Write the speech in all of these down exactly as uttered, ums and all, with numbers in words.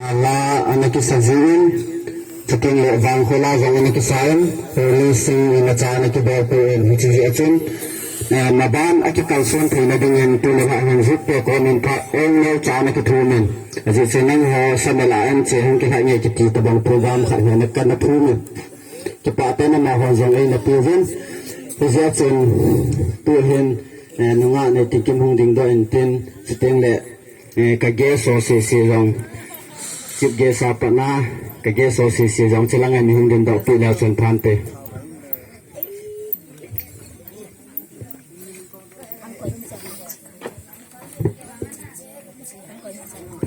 La ana kisa jin, chuteng le vangkho la jong ana kisa in, Release Sing in acha ana kibol poi in, hiche jeh a chun, eh, maban a kikalson theina dingin tuni la hin jut pe ko min pha eng neo cha ana kithum in. Ajeh chu nangho sa mela en che hung kilhai nge kiti tabang program khat hi ana kana thum in. Kipah tah in amaho jong eina pe uvin. Hijeh a chun, tu hin, eh, nungah Neitinkim hung dingdoh in tin, chuteng le, eh, ka guest ho sese jong, chief guest a pat na, ka guest ho sese jong, chulang a mi hung dingdoh peh leu chun phante.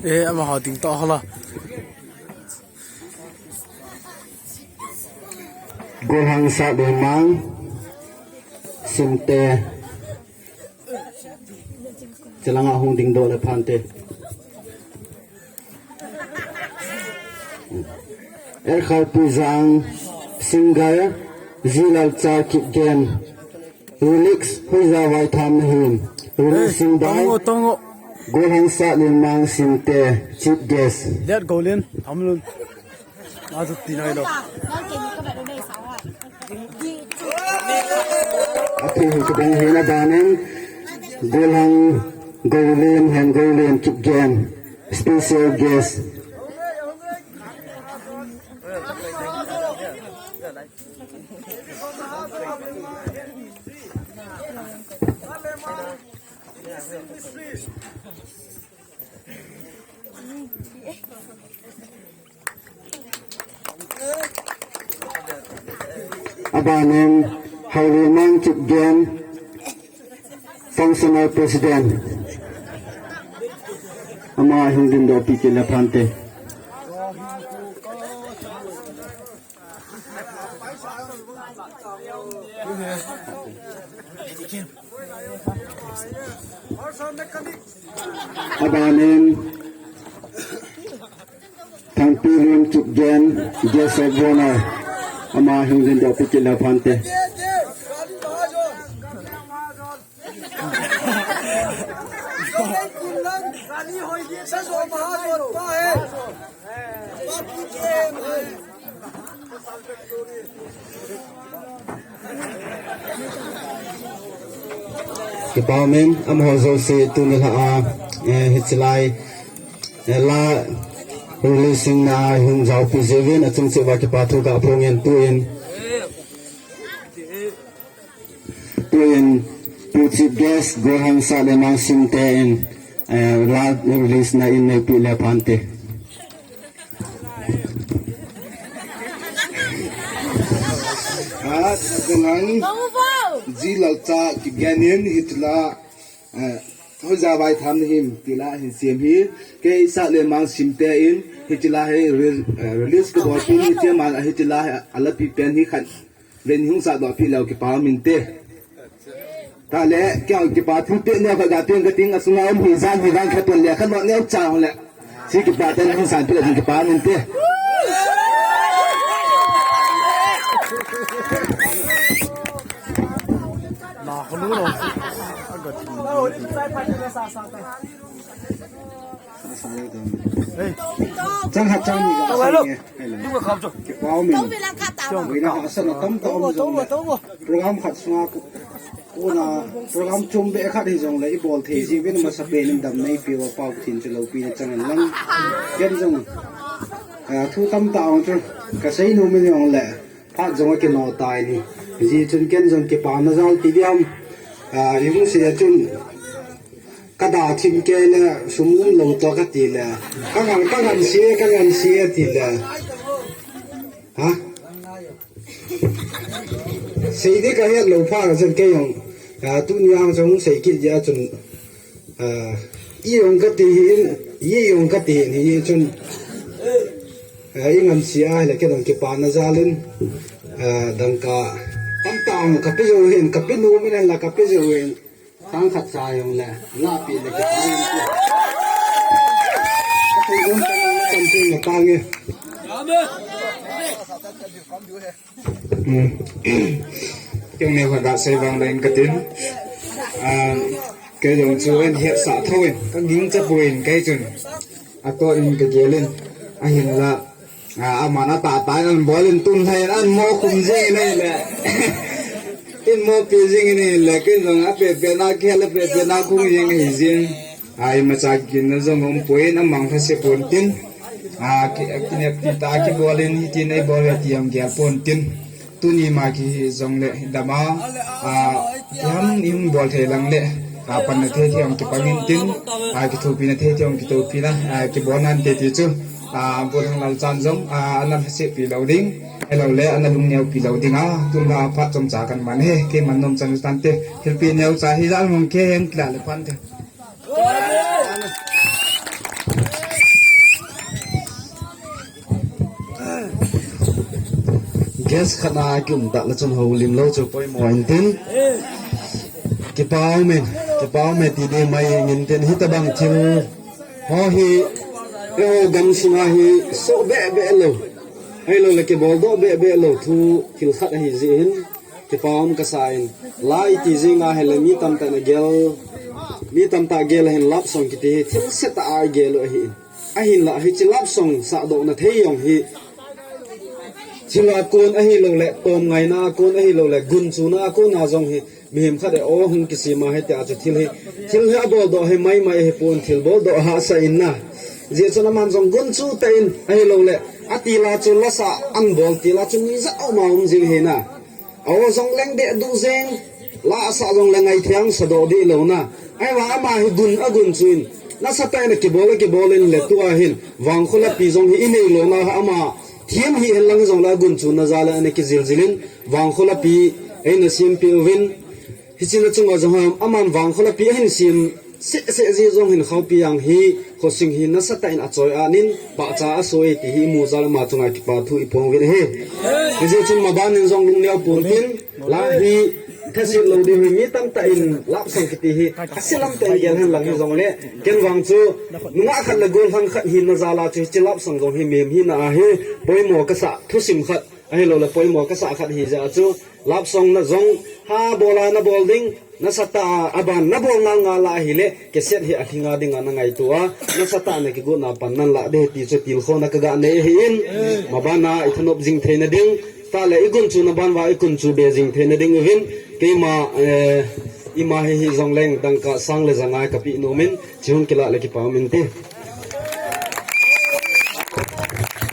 Eh, amaho dingdoh ho la. Golhang Sahlenmang Simte. Chulang a hung dingdoh le phante. Erkhal Pujang, singer, Jilalcha Kipgen. Lyrics, Hoija Vaitham nahim. Release Sing by Golhang Sahlenmang Simte, chief guest. Let go, Lin. Tham lun. Azu ti nai lo. Athi hi kibang hi na danin. Golhang Golin, Heng Golin, Kipgen. Special guest. Abanin, Haolemang Kipgen, Functional President. Ama hung dingdoh peh kit le phante. Abanin, Thangpi Lim Kipgen, Guest of Honor. Ama hung dingdoh peh kit le phante. Kipa um in, amaho jouse tuni lha a, eh, hiche lai, eh, la Release Sing na hung jaopi jeh uvin, achung cheh uva kipa thu kaphong in, tuin, tuin, tu chief guest, Golhang Sahlenmang Simte in, eh, la Release na in neipi le phante. At, Golhang, Jilalcha Kipgen in hiche la, eh, Hoija Vaitham nahim, ti la hin sem hi, kei Sahlenmang Simte in, hiche la hi re-, eh, release kabol pin hiche ma, hiche la hi alapi pen hi khat, ven hung sahdoh peh leu kipa um inte. Tale, kei kipa thu peh neo khat ga peng kating, asunga um hi jan hi vang khat pon le khat lo neo cha hung le. Hiche kipa ten hung san peh le kipa um inte. Chang khat chang ni ga. Hello. Kipa um in. Boina hahsatna tamtah um jongle, program khat sunga ko, kona program chom beh khat hijongle ibol thei jiuvin, masapen in damna eipeuva Pathen chu loupina chang hen lang. Ken jong, ah, thu tamtah um chu kasei nom in jongle phat jong akino tai ni. Hijeh chun ken jong kipana jal ti diham. Ah, ihung sei a chun kada thim kei le sum umlou toh kati le. Ka ngan, ka ngansi e, ka ngansi e ti le. Ha? Sei ding kahet lou phat a chun kei jong, ah, tuni a jong sei kit jeh a chun, ah, i jong kati hin, i jong kati hin, hijeh chun, ah, i ngansi a hile kei jong kipana jal in, ah, dangka tamtah kape jou hin, kape nom in la kape jou hin. Sang khat sa jong le, lapi le kipa um ti. Ka thei um ka na kan ti na pa nge. Hmm. Kei ne khat ga sei vang le in katin. Ah, kei jong chu en hetsah thou in, ka ging cha poi in kei chun. Ato in ka gel in. Ahinla, a, aman atah tah in abol in tun lhai in amo khum jing in ahile. In mopi jing in ahile, ken jong ape pe na kihel, ape pe na khum jing ahi jin. A, imacha kina jong umpoi in amang lhase pon tin. A, ki, kineppi tah a kibol in hitin eibol uve ti jong gel pon tin. Tuni ma kihi jongle dama, a, kiham ihung bol thei lang le, a, panna thei thei hung kipang in tin, a, kithopina thei thei hung kithopi na, a, kibol nante ti chu, a, Golhang Lalchan jong, a, ana lhasepi lou ding, ahilou le, ana lungneo pi lou ding a, tun la phat chomcha kaman ahi, keiman nom chan tante, thilpeh neocha hi jal hung kiheng kila le pante. Guest khat a kium tah le chun houlim lou chu poimo in tin. Kipa um in, kipa um e ti ding mai in tin, hitabang thil ho hi, eiho gam sunga hi soh beh beh lou, ahilou le kibol doh beh beh lou thu thil khat ahi jeh hin. Kipa um kasa in, la iti jing ahile mi tamtah in agel, mi tamtah gel ahin love song kiti hi thilse tah a igel u ahi in. Ahinla hiche love song sahdoh na thei jong hi, thil a kon ahilou le, tom ngaina a kon ahilou le, gunchuna a kon a jong hi, mihem khat e o hung kisem a hiti a chu thil hi, thil hi abol doh hi mai mai hi pon thil bol doh hahsa in na. Jeh chun aman jong gunchu tah in ahilou le, ati la chu lasa an bol ti la chu mi jat um a um jing hi na. Aw jong leng deh duh jeng, la asah jong le ngaithei sa doh deh lou na. Ahivang ama hi gun agun chu in, nasatah in akibol, akibol in le tua hin, Vangkho lapi jong hi inei lou na ama, thiam hi hen lang jong le agun chu na ja le ana kijil jil in, Vangkho lapi eina sem peh uvin, hiche na chunga jong ham, aman Vangkho lapi ahin sem, seh seh jeh jong hin Khaopi Jang hi, Khosing hi nasatah in achoi anin, pahcha asoi ti hi imu jal ama chunga kipa thu iphong uvin ahi. Hijeh chun maban in jong lungneo pon tin, la hi, thaset lou ding hi mi tamtah in love song kiti hi, thase lam tah in gel hen lang hi jong le, ken vang chu, nungah khat le golhang khat hina jal a chu hiche love song jong hi mihem hina a hi, poimo kasah thusim khat, ahilou le poimo kasah khat hi jeh a chu, love song na jong, ha bol a na bol ding, nasatah a, aban na bol ngal ngal a ahile, cassette hi alhing a dinga na ngaito a, nasatah a na kigotna pan nan lah ding ti chu tilkhouna kaga nei ahi in, maban a ithanop jing theina ding, tah le igunchu na ban uva ikunchu be jing theina ding uvin, keima, eh, ima hi hi jong leng dangka sang le ja nga kapeh nom in, Chihung kilah le kipa um inte.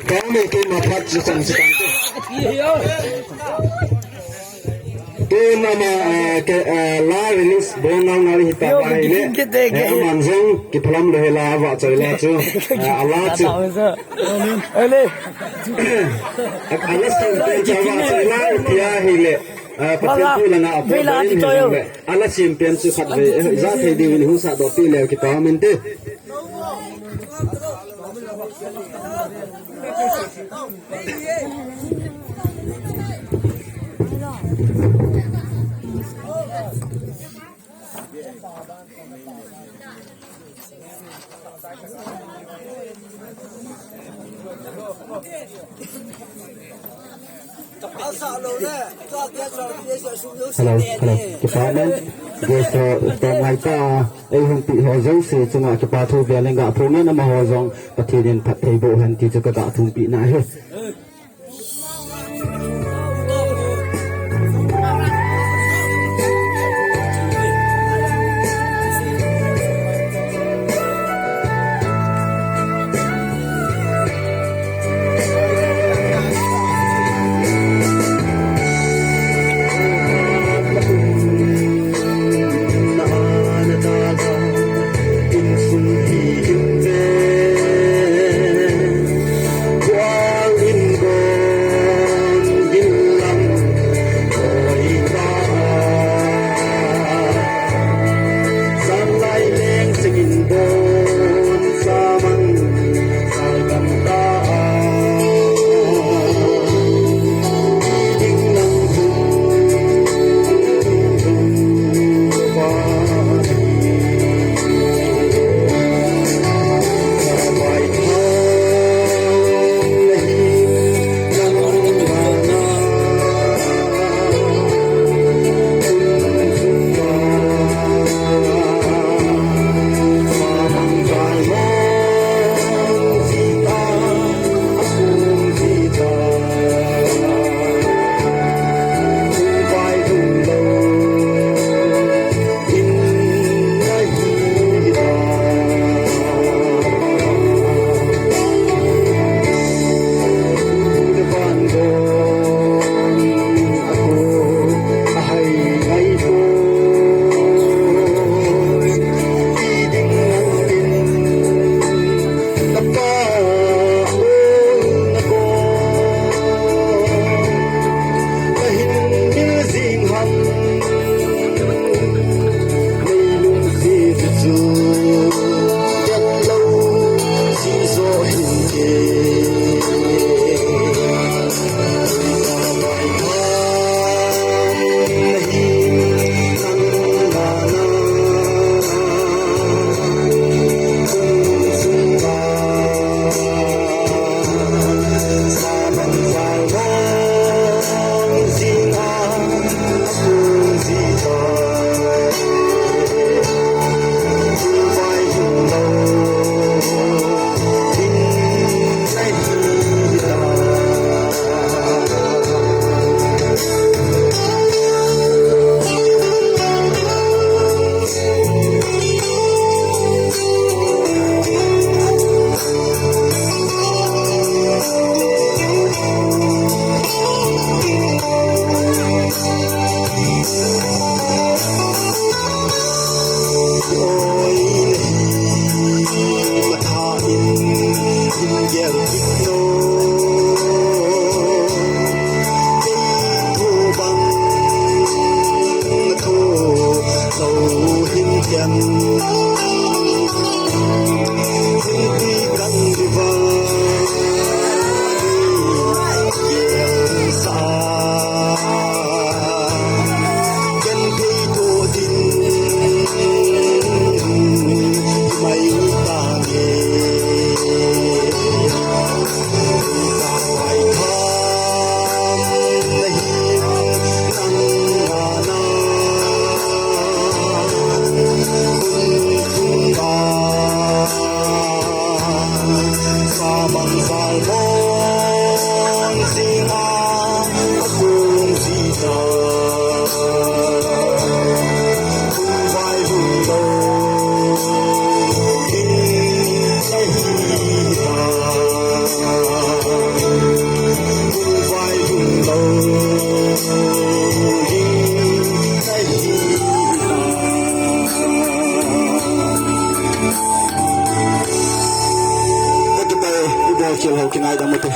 Kipa um e, keima phat chu chang chu tante. Tun ama, eh, ke, eh, la release bol ngal ngal hita ahile. Eh, aman jong kiphalam lou hi la avahchoi la chu. Eh, ala chu. Ala chu chu avahchoi la tia ahile. Eh, Pathen thu langa apot in hi jong le. Ala sim pen chu khatvei, eh, ijat thei diuvin hung sahdoh peh leu kipa um inte. Hello, hello. Kipa um e. Guest ho, tom ngai ta. Eihung pi ho jouse chunga kipa thu vel in ga phongin amaho jong Pathen in phatthei boh hen ti chu kaga thumpi na ahi. Ka kipah e, i bol khel ho kingaidam ute.